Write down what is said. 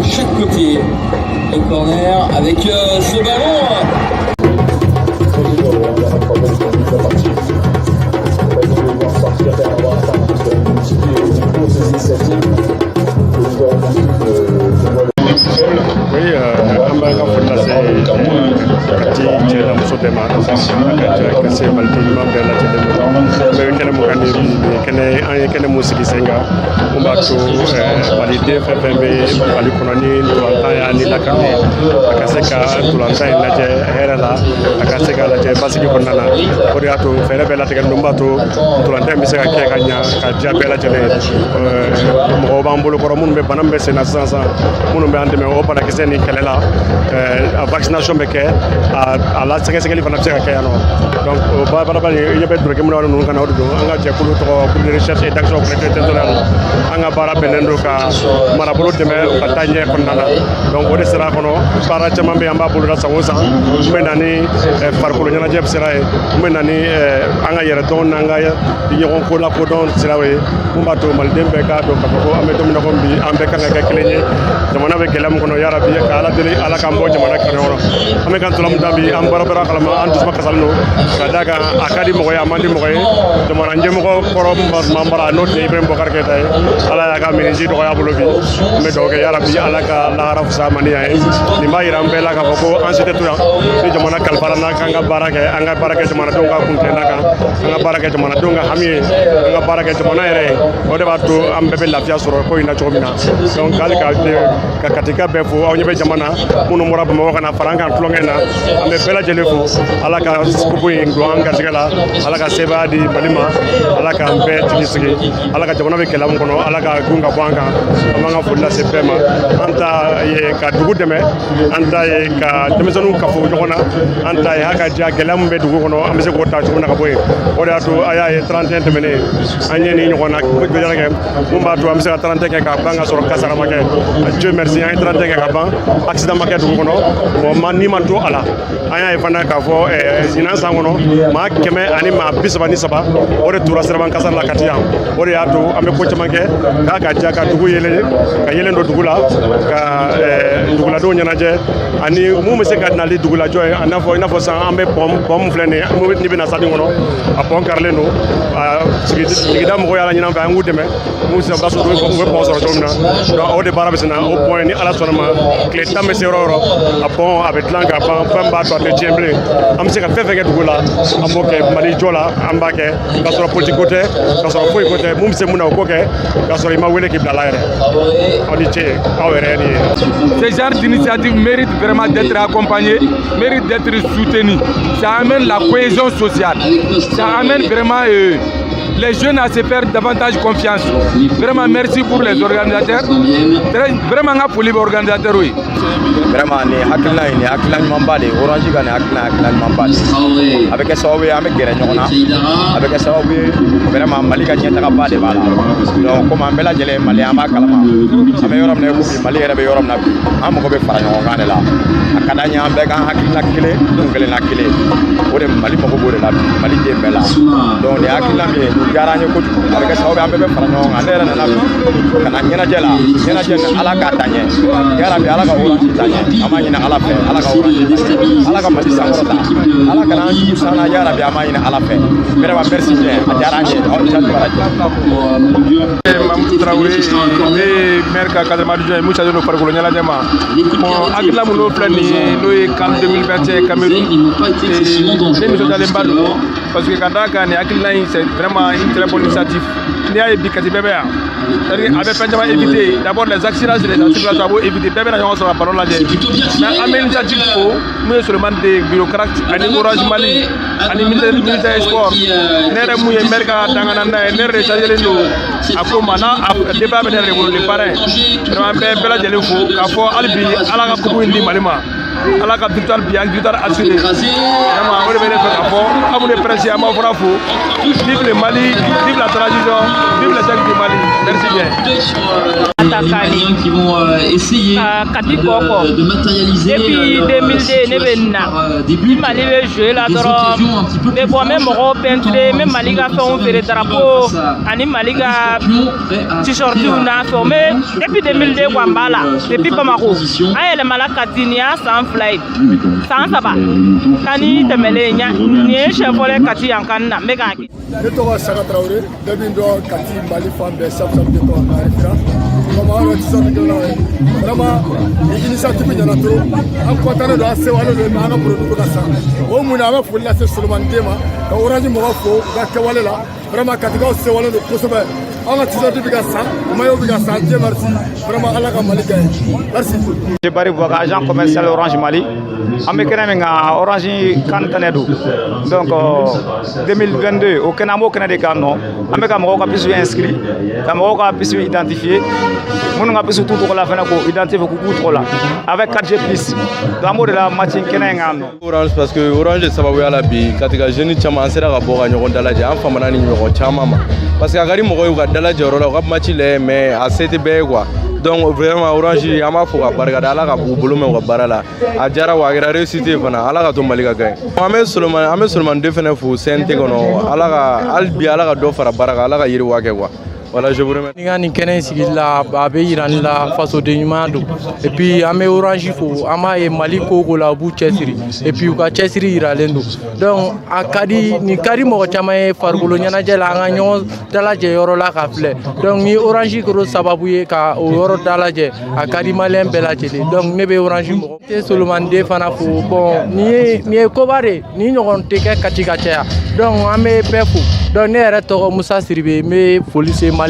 De chaque côté. Le corner avec ce ballon. Oui, an b'an ka foli lase Kati cɛ n'a muso bɛɛ ma, a ka ca ka se maliden ɲuman bɛɛ lajɛlen ma. An bɛ kɛnɛ mun kan nin bi, kɛnɛ an ye kɛnɛ mun sigi sen kan mun b'a to maliden fɛn fɛn bɛ Mali kɔnɔ ni ntolantan y'a ni lakanu ye, a ka se ka ntolantan in lajɛ hɛrɛ la, a ka se k'a lajɛ basigi kɔnɔna na. O de y'a to fɛɛrɛ bɛɛ latigɛ don b'a to ntolantan in bɛ se ka kɛ ka ɲa ka diya bɛɛ lajɛlen ye. Mɔgɔw b'an bolo kɔrɔ minnu bɛ bana min bɛ sen na sisan sisan, minnu bɛ an dɛmɛ o banakisɛ ni kɛlɛ la. A vaccination bɛ kɛ, a la sɛgɛsɛgɛli fana bɛ se ka kɛ yan nɔ. Donc o baaraba nin, i ɲɛ bɛ dulɔki minnu ninnu ka na, o de don. An ka jɛkulu tɔgɔ Groupe de recherche et d'action collectivité territoriale. An ka baara bɛnnen don ka marabolo dɛmɛ u ka taa ɲɛ kɔnɔna na. Donc o de sira kɔnɔ, baara caman bɛ yen an b'a boloda san o san. Mun bɛ na ni farikolo ɲɛnajɛ sira ye, mun bɛ na ni an ka yɛrɛdɔn n'an ka ɲɔgɔn ko lakodɔn siraw ye, mun b'a to maliden bɛɛ k'a dɔn k'a fɔ ko an bɛ don min na komi bi, an bɛɛ kan ka kɛ kelen ye. Jamana bɛ gɛlɛya min kɔnɔ, yarabi ka Ala deli, Ala k'an bɔ jamana kɛnɛ kɔnɔ. An bɛ ka ntolan min tan bi, an bɔra bɔra kalama, an dusuma kasalen don ka d'a kan a ka di mɔgɔ ye, a man di mɔgɔ ye. Jamana ɲɛmɔgɔ kɔrɔ min b'an n'o tun ye Ibrahim Boubacar Keïta ye, Ala y'a ka miniji dɔgɔya bolo bi. An bɛ dugawu kɛ, yarabi Ala ka lahara fisaya ma ni yan ye. Nin b'a yira an bɛɛ la k'a fɔ ko an si tɛ to yan ni jamana kalifara n'an k'an ka baara kɛ, an ka baara kɛ jamanadenw ka kuntilenna kan, an ka baara kɛ jamanadenw ka hami ye, an ka baara kɛ jamana yɛrɛ ye. O de b'a to an bɛɛ bɛ lafiya sɔrɔ ko in na cogo min na. Donc hali ka Katika bɛɛ fo, aw ɲɛ bɛ jama na, minnu bɔra Bamakɔ ka na fara an kan tulonkɛ na, an bɛ bɛɛ lajɛlen fo. Ala ka coupe in don an garijɛgɛ la, Ala ka sebaaya di Mali ma, Ala k'an bɛɛ jigi sigi, Ala ka jamana bɛ gɛlɛya min kɔnɔ, Ala ka gun ka bɔ an kan. An b'an ka foli lase bɛɛ ma. An ta ye ka dugu dɛmɛ, an ta ye ka denmisɛnninw kafo ɲɔgɔn na, an ta ye hali ka diya gɛlɛya min bɛ dugu kɔnɔ, an bɛ se k'o ta cogo min na ka bɔ yen. O de y'a to a y'a ye 31 tɛmɛnen, an ye nin ɲɔgɔnna kɛ mun b'a to an bɛ se ka 31 kɛ ka ban ka sɔrɔ kasara ma kɛ. Dieu merci, an ye 31 kɛ ka ban, accident ma kɛ dugu kɔnɔ, mɔgɔ ma ni ma to a la. An y'a ye fana k'a fɔ ɲinan san kɔnɔ, maa 133, o de tora siraban kasara la Kati yan. O de y'a to an bɛ ko caman kɛ k'a ka diya ka dugu yelen, ka yelen don dugu la, ka duguladenw ɲɛnajɛ, ani mun bɛ se ka nali dugulajɔ ye. A n'a fɔ i n'a fɔ sisan an bɛ pont min filɛ nin ye, n'i bɛna stade kɔnɔ, a pont karilen don. Sigida mɔgɔw y'a ɲini an fɛ an k'u dɛmɛ mun sisan b'a sɔrɔ u bɛ pont sɔrɔ cogo min na. Donc o de baara bɛ sen na. O pont ni Ala sɔnna ma, tile 10 bɛ se yɔrɔ o yɔrɔ, a pont a bɛ dilan ka ban, fɛn b'a to a tɛ tiɲɛ bilen. An bɛ se ka fɛn fɛn kɛ dugu la, an b'o kɛ. Mali jɔ la, an b'a kɛ k'a sɔrɔ politique ko tɛ, k'a sɔrɔ foyi ko tɛ. Mun bɛ se mun na, o k'o kɛ k'a sɔrɔ i ma wele k'i bila la yɛrɛ. Aw ni ce, aw yɛrɛ ni ye. Ce genre d'initiative mérite vraiment d'être accompagné, mérite d'être soutenu. Ça amène la cohésion sociale. Ça amène vraiment les jeunes à se faire davantage confiance. Vraiment, merci pour les organisateurs. Très, vraiment, n ka foli bɛ organisateurs ye. Vraiment, nin hakilina in, nin hakilina ɲumanba de ye. Orange ka nin hakilina, hakilina ɲumanba de ye. A bɛ kɛ sababu ye an bɛ gɛrɛ ɲɔgɔn na, a bɛ kɛ sababu ye vraiment Mali ka ɲɛtagaba de b'a la. Donc komi an bɛɛ lajɛlen ye Mali, an b'a kalama an bɛ yɔrɔ min na i ko bi, Mali yɛrɛ bɛ yɔrɔ min na bi, an mago bɛ fara ɲɔgɔn kan de la. A ka d'an ye an bɛɛ k'an hakilina kelen, kun kelenna kelen. O de Mali mago b'o de la bi, Mali den bɛɛ la. Donc nin hakilina min ye, nin diyara an ye kojugu. A bɛ kɛ sababu ye an bɛɛ bɛ fara ɲɔgɔn kan. Ne yɛrɛ nana bi ka na ɲɛnajɛ la, ɲɛnajɛ nin Ala k'a ta ɲɛ, yarabi Ala ka Orange ta ɲɛ. An b'a ɲini Ala fɛ, Ala ka Orange ta ɲɛ, Ala ka Mali sankɔrɔta, Ala kana an jugu san na, yarabi an b'a ɲini Ala fɛ. Vraiment, merci bien, a diyara an ye, aw ni ce, baraji. Mamutu Tarawele, ne ye maire ka cadre adjoint ye mun chargé don farikolo ɲɛnajɛ ma. Bon, hakilina minnu filɛ nin ye, n'o ye CAN 2021 Cameroun, ne nisɔndiyalenba don parce que ka d'a kan nin hakilina in, c'est vraiment une très bonne initiative. N'i y'a ye bi Kati bɛɛ bɛ yan, c'est à dire a bɛ fɛn caman éviter. D'abord les accidents sur les circulations, a b'o éviter. Bɛɛ bɛna ɲɔgɔn sɔrɔ ka ballon lajɛ. Mais an bɛ initiative fo mun ye Souleymane de bureaucrate ani Orange Mali ani ministère des sports. Ne yɛrɛ mun ye maire ka dangananda ye, ne yɛrɛ de chargé don a ko ma n'a a débat bɛ ne yɛrɛ de bolo, le parrain. Vraiment, an bɛ bɛɛ lajɛlen fo k'a fɔ hali bi Ala ka coupe in di Mali ma, Ala ka victoire bi, an victoire assurée. Vraiment, o de bɛ ne fɛ k'a fɔ. Aw minnu ye presse ye, an b'aw fana fo. Vive le Mali, vive la transition, vive les aigles du Mali. Merci bien. Ta Kani ka Kati kɔkɔ. Depuis 2002, ne bɛ nin na. Ni Mali bɛ jouer la dɔrɔn, n bɛ bɔ, n bɛ mɔgɔw peinture, n bɛ Mali ka fɛnw feere, drapeau ani Mali ka t-shirtiw n'a fɛnw. N bɛ depuis 2002 quoi, n b'a la depuis Bamako. An yɛlɛmala Kati, nin y'a san 2 ye, san 3 kani tɛmɛlen. Nin ye siɲɛ fɔlɔ ye Kati yan kan na n bɛ k'a kɛ. Ne tɔgɔ Saka Tarawele. Bɛɛ min dɔn Kati, Mali fan bɛɛ, sabu sabu de tɔgɔ ka référence comme an yɛrɛ t-shirt dilannaw ye. Vraiment, ni initiative ɲɛna trop, an content don, an sewalen don, mais an ka produit bɛ ka san. O mun na, an bɛ foli lase Solomani den ma, ka Orange mɔgɔw fo u ka kɛwale la. Vraiment, Katikaw sewalen don kosɛbɛ. An ka t-shirt bɛ ka san, maillot bɛ ka san. Dieu merci, vraiment, Ala ka Mali gagner, merci. Bari Bouaka, agent commercial Orange Mali. An bɛ kɛnɛ min kan, Orange CAN kɛnɛ don. Donc 2022, o kɛnɛ, an b'o kɛnɛ de kan nɔ. An bɛ ka mɔgɔw ka puce inscrit, ka mɔgɔw ka puce identifier, minnu ka puce t'u tɔgɔ la fɛnɛ, k'o identifier k'u k'u tɔgɔ la avec 4G plus. Donc an b'o de la match kɛnɛ in kan nɔ. Orange, parce que Orange de sababuya la bi, Kati ka jeune caman, an sera ka bɔ ka ɲɔgɔn dalajɛ, an famana ni ɲɔgɔn caman ma, parce que a ka di mɔgɔw ye u ka dalajɛ yɔrɔ la, u ka match lajɛ, mais a se tɛ bɛɛ ye quoi. Donc vraiment, Orange, an b'a fo ka barikada. Ala ka u bolo mɛn u ka baara la. A diyara wa, a kɛra réussite ye fana. Ala ka to Mali ka gagner. An bɛ Solomani den fɛnɛ fo CNT kɔnɔ. Ala ka hali bi, Ala ka dɔ fara baara kan, Ala ka yiriwa kɛ quoi. Voilà, je vous remercie. Ni ka nin kɛnɛ in sigili la, a bɛ yira ne la fasoden ɲuman don. Et puis an bɛ Orange fo. An b'a ye Mali ko ko la, u b'u cɛsiri, et puis u ka cɛsiri yiralen don. Donc a ka di, nin ka di mɔgɔ caman ye farikolo ɲɛnajɛ la, an ka ɲɔgɔn dalajɛ yɔrɔ la ka filɛ. Donc ni Orange kɛra sababu ye ka o yɔrɔ dalajɛ, a ka di Malien bɛɛ lajɛlen. Donc ne bɛ Orange mɔgɔ tɛ Solomani den fana fo. Bon, nin ye koba de, nin ɲɔgɔn tɛ kɛ Kati ka caya. Donc an bɛ bɛɛ fo. Donc ne yɛrɛ tɔgɔ Musa Siribe, n bɛ foli se Malien.